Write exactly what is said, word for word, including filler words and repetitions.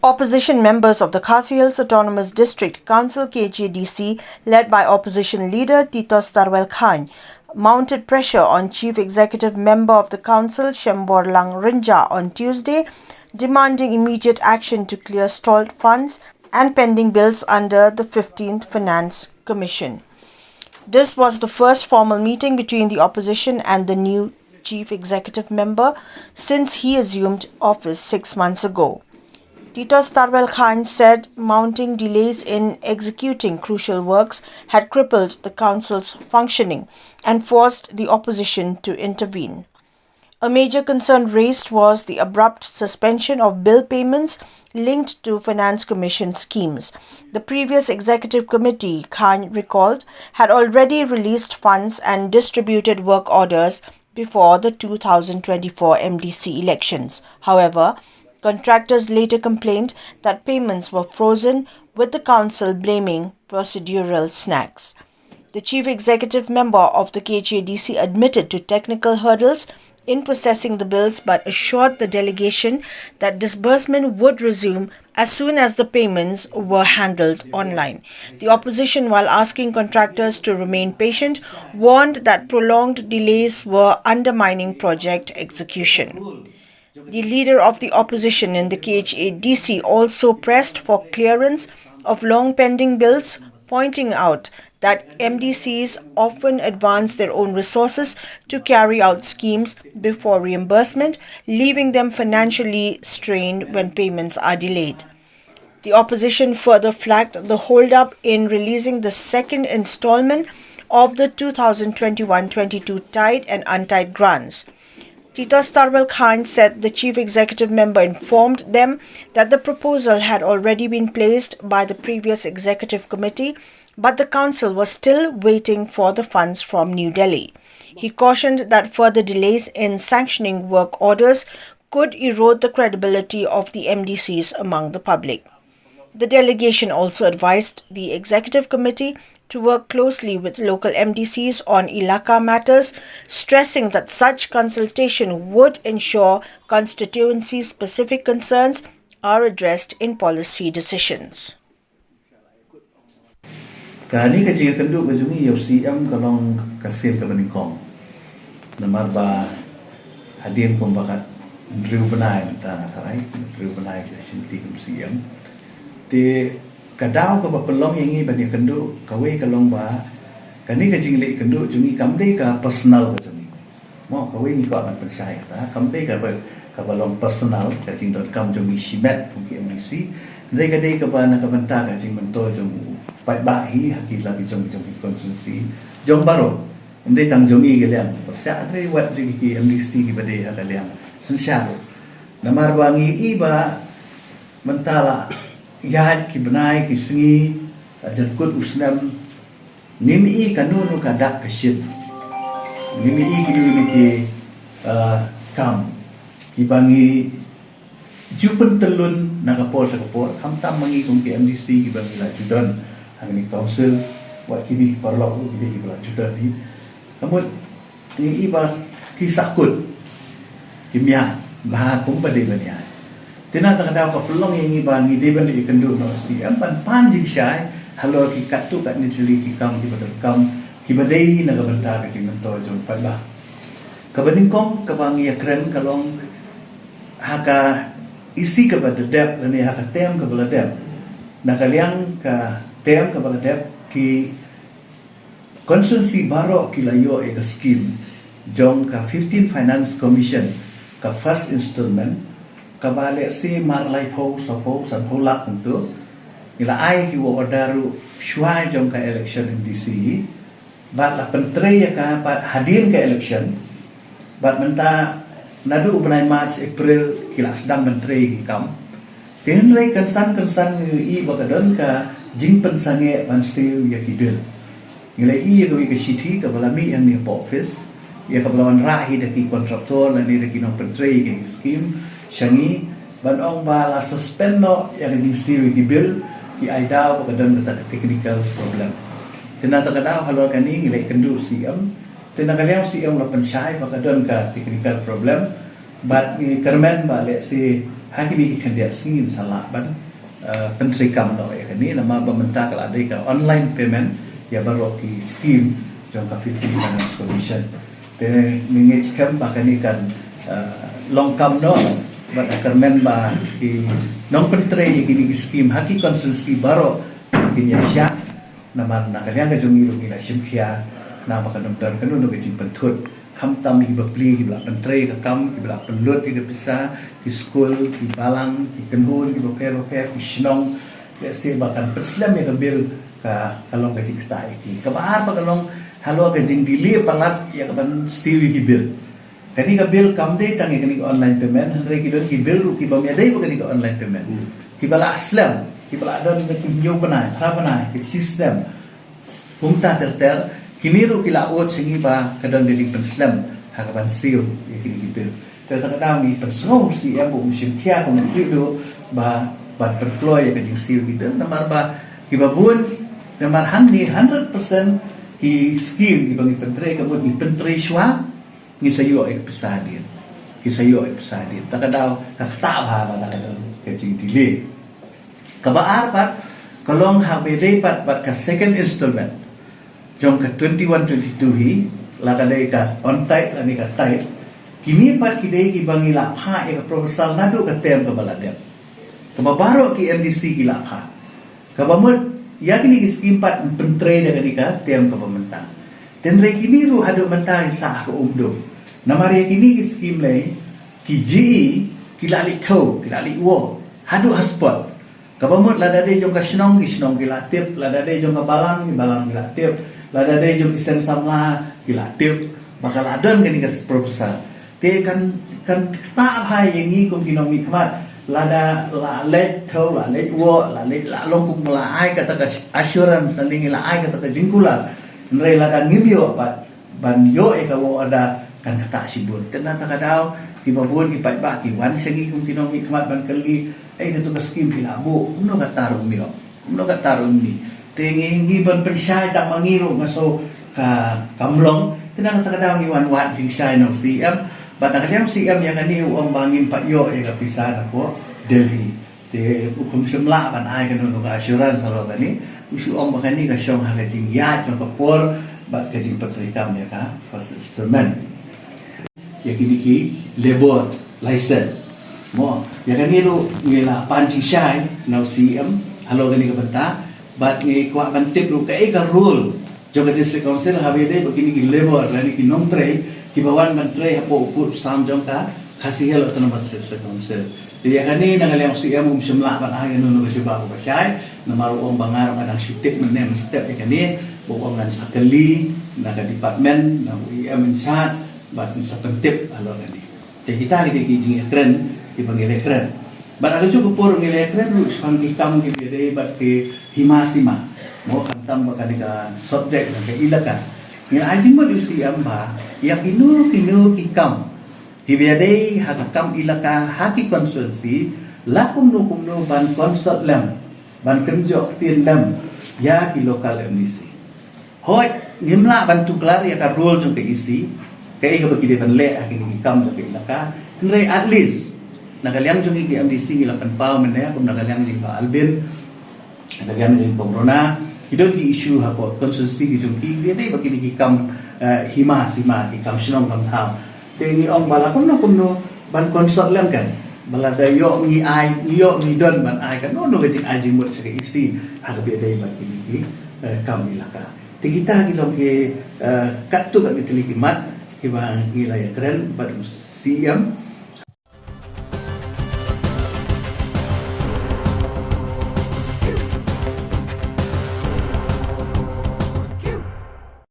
Opposition members of the Khasi Hills Autonomous District Council, K H A D C, led by opposition leader Titos Tarwel Chyne, mounted pressure on Chief Executive Member of the Council, Shembor Lang Rynjah, on Tuesday, demanding immediate action to clear stalled funds and pending bills under the fifteenth Finance Commission. This was the first formal meeting between the opposition and the new Chief Executive Member since he assumed office six months ago. Titos Tarwel Chyne said mounting delays in executing crucial works had crippled the council's functioning and forced the opposition to intervene. A major concern raised was the abrupt suspension of bill payments linked to Finance Commission schemes. The previous executive committee, Chyne recalled, had already released funds and distributed work orders before the two thousand twenty-four M D C elections. However, contractors later complained that payments were frozen, with the council blaming procedural snags. The chief executive member of the K H A D C admitted to technical hurdles in processing the bills but assured the delegation that disbursement would resume as soon as the payments were handled online. The opposition, while asking contractors to remain patient, warned that prolonged delays were undermining project execution. The leader of the opposition in the K H A D C also pressed for clearance of long pending bills, pointing out that M D Cs often advance their own resources to carry out schemes before reimbursement, leaving them financially strained when payments are delayed. The opposition further flagged the holdup in releasing the second installment of the two thousand twenty-one twenty-two tied and untied grants. Titos Tarwel Chyne said the chief executive member informed them that the proposal had already been placed by the previous executive committee, but the council was still waiting for the funds from New Delhi. He cautioned that further delays in sanctioning work orders could erode the credibility of the M D Cs among the public. The delegation also advised the executive committee to work closely with local M D Cs on Elaka matters, stressing that such consultation would ensure constituency-specific concerns are addressed in policy decisions. Kane ka jingïakynduh ka jong ngi ïa u C M ka long ka sien kaba nyngkong. Namar ba hadien kumba ka hynriew bnai mynta nga tharai, hynriew bnai ki la shim ti kum C M. Te ka daw kaba pynlong ïa ngi ban ïakynduh kawei ka long ba kane ka jingleh kynduh jong ngi kam dei ka personal ka jong ngi. Mo, kawei ngi kwah ban pynshai kata, kam dei kaba, kaba long personal, ka jingdonkam jong ngi shimet kum ki M D C. Hynrei ka dei kaba na ka bynta ka jingmyntoi jong u paidbah hi ha ki la ki jong, jong ki constituency jong baroh. Ym dei tang jong ngi ki liang, pyrshah hynrei wat jong ki M D C kiba dei ha ka liang synshar. Namar ba ngi i ba mynta la ïaid ki bnai ki sngi, la jan kut u snem, ngim i kano kano ka dak ka shit. Ngim i kino kino ki, ah, kam kiba ngi ju pyntyllun na ka por sha ka por, khamtam ma ngi kum ki M D C kiba ngi la ju don ha kane ka council, wat kine ki paralok ruh ki dei kiba la ju don hi. Ka mut ngi i ba ki sahkut, ki miat bha kumba dei ban ïaid. Te na kata ka daw ka pynlong ïa ngi ba ngi dei ban leh ïakynduh noh, C M, ban pan jingshai halor ki katto katne tylli ki kam kiba donkam, kiba dei na ka bynta ka jingmyntoi jong u paidbah. Kaba nyngkong kaba ngi ïakren ka long ha ka E C kaba la dep lane ha ka term kaba la dep. Na ka liang ka term kaba la dep, ki constituency baroh ki la ïoh ïa ka scheme jong ka fifteenth Finance Commission, ka first installment, kaba lehse mar laiphew, sawphew, sanphew lak kumto. Ngi la ai ki work order ruh shuwa jong ka election M D C, bad la pyntrei ïa ka pat hadien ka election. Bad mynta naduh u bnai March, April ki la sdang pyntrei ïa ki kam. Te hynrei kynsan kynsan ngi i ba ka don ka jingpynsangeh ban siew ïa ki bill. Ngi la i ïa kawei ka shithi kaba la mih hangne hapoh office, ïa kaba la wanrah hi da ki contractor lane da ki nongpyntrei ïa kine ki scheme sha ngi, ban ong ba la suspend noh ïa ka jingsiew ïa ki bill, ki ai daw ba ka don kata ka technical problem. Te na kata ka daw halor kane ngi la ïakynduh C M, te na ka liang C M la pynshai ba ka don ka technical problem. Bad ngi kyrmen ba lehse ha kine ki khyndiat sngi ngin sa lah ban, eh, pyntreikam noh ïa kane, namar ba mynta ka la dei ka online payment ïa baroh ki skim jong ka Philippine Finance Commission. Te ngi ngeit skhem ba kane kan, eh, long kam noh, bad kyrmen ba ki nongpyntrei ïa kine ki skim ha ki constituency baroh kin ïa shah. Namar na ka liang ka jong ngi ruh ngi la shim khia, namar ka nongdon ka nongdon ka jingpynthut. Khamtam ïa ki bapli kiba la pyntrei ka kam, kiba la pynlut ïa ka pisa, ki skul, ki balang, ki kynhun, ki bapher bapher, ki shnong. Lehse ba kan pynslem ïa ka bill ka, ka long ka jingktah ïa ki. Kaba ar pat ka long halor ka jingdelay palat ïa ka ban siew ïa ki bill. Kane ka bill kam dei tang ïa kane ka online payment, hynrei ki don ki bill ruh kiba ym ïadei bad kane ka online payment. Hmm. Kiba la slem, kiba la don ki hynñiew bnai, phra bnai, ki system. Kumta ter ter, kine ruh ki la ud sha ngi ba ka don ka jingpynslem ha ka ban siew ïa kine ki bill. Te kata ka daw ngi pynsngew ïa u C E M ba un shim khia kumno ruh ba ban pynkloi ïa ka jingsiew ki bill, namar ba kiba bun, namar hangne hundred percent ki skim kiba ngi pyntrei, ka mut ngi pyntrei shuwa, ngi sa ïoh ïa ka pisa hadien. Ki sa ïoh ïa ka pisa hadien. Ta ka daw ka ktah bha lada ka don ka jingdelay. Kaba ar pat ka long ha ba ïadei pat bad ka second installment jong ka twenty-one twenty-two hi, la ka dei ka on tight lane ka tight. Kine pat ki dei kiba ngi la phah ïa ka proposal naduh ka term kaba la dep. Kaba baroh ki M D C ki la phah. Kaba mut ïa kine ki skim pat yn pyntrei da kane ka term kaba mynta. Te hynrei kine ruh haduh mynta ki sah ha ka umdum. Namar ïa kine ki skim lei, ki G E ki la leit thew, ki la leit wah haduh ha spot. Kaba mut lada dei jong ka shnong, ki shnong ki la tip, lada dei jong ka balang, ki balang ki la tip, lada dei jong ki seng samla ki la tip ba ka la don kane ka proposal. Te kan, kan ktah bha ïa ngi kum ki nongmihkhmat, lada la leit thew, la leit wah, la leit, la long kum la ai kata ka assurance, lane ngi la ai kata ka jingkular. Hynrei lada ngim ïoh pat ban ïoh ïa ka work order, kan ktah shibun. Te na kata ka daw kiba bun ki paidbah ki wan sha ngi kum ki nongmihkhmat ban kylli, "Ei, katu ka skim phi la buh, kumno kata ruh ym ïoh, kumno kata ruh ym mih?" Te ngi, ngi ban pynshai tang ma ngi ruh nga sngew ka, kam long. Te na kata ka daw ngi wan wad jingshai na u C E M. Bad na ka liang u C E M ïa kane u ong ba ngim pat ïoh ïa ka pisa na pdeng Delhi. Te u kham shym lah ban ai kano kano ka assurance halor kane. U shu ong ba kane ka shong ha ka jingïaid jong ka por bad ka jingpyntreikam ïa ka first installment. Ïa kine ki labour license. Mo, ïa kane ruh ngi la pan jingshai na u C E M halor kane ka bynta, bad ngi kwah ban tip ruh kaei ka role jong ka District Council haba ïadei bad kine ki labour lane ki nongtrei kiba wan ban trei hapoh u pud u sam jong ka Khasi Hills Autonomous District Council. Te ïa kane na ka liang u C E M um shym lah ban ai kano kano ka jubab kaba shai, namar u ong ba nga ruh nga dang shu tip mynne mynstep ïa kane, ba u ong ngan sa kylli na ka department, na u E M in charge, bad ngan sa pyntip halor kane. Te kita ki dei ki jingïakren kiba ngi la ïakren. Bad ha kajuh ka por ngi la ïakren ruh shaphang ki kam kiba ïadei bad ki hima sima. Mo, khamtam ba kane ka subject na ka elaka. Ngi la ai jingmut ïa u C E M ba ïa kino kino ki kam kiba ïadei ha ka kam elaka ha ki constituency, la kumno kumno ban consult lem, ban kynjoh ktien lem ïa ki local M D C. Hooid, ngim lah ban tuklar ïa ka role jong ka E C, kaei kaba ki dei ban leh ha kine ki kam jong ka elaka. Hynrei at least na ka liang jong ngi ki M D C ngi la pynpaw mynne, kum na ka liang jong i Bah Albin, na ka liang jong i Kong Rona, ki don ki issue hapoh constituency ki jong ki, kiba ïadei bad kine ki kam, eh, hima sima, ki kam shnong kam thaw. Te ngi ong ba la kumno kumno ban consult lem kan, ba lada ïoh ngi ai, ïoh ngi don ban ai kano kano ka jingai jingmut sha ka E C ha kaba ïadei bad kine ki, eh, kam elaka. Te kita ki long ki, eh, katto katne tylli ki mat kiba ngi la ïakren bad u C E M.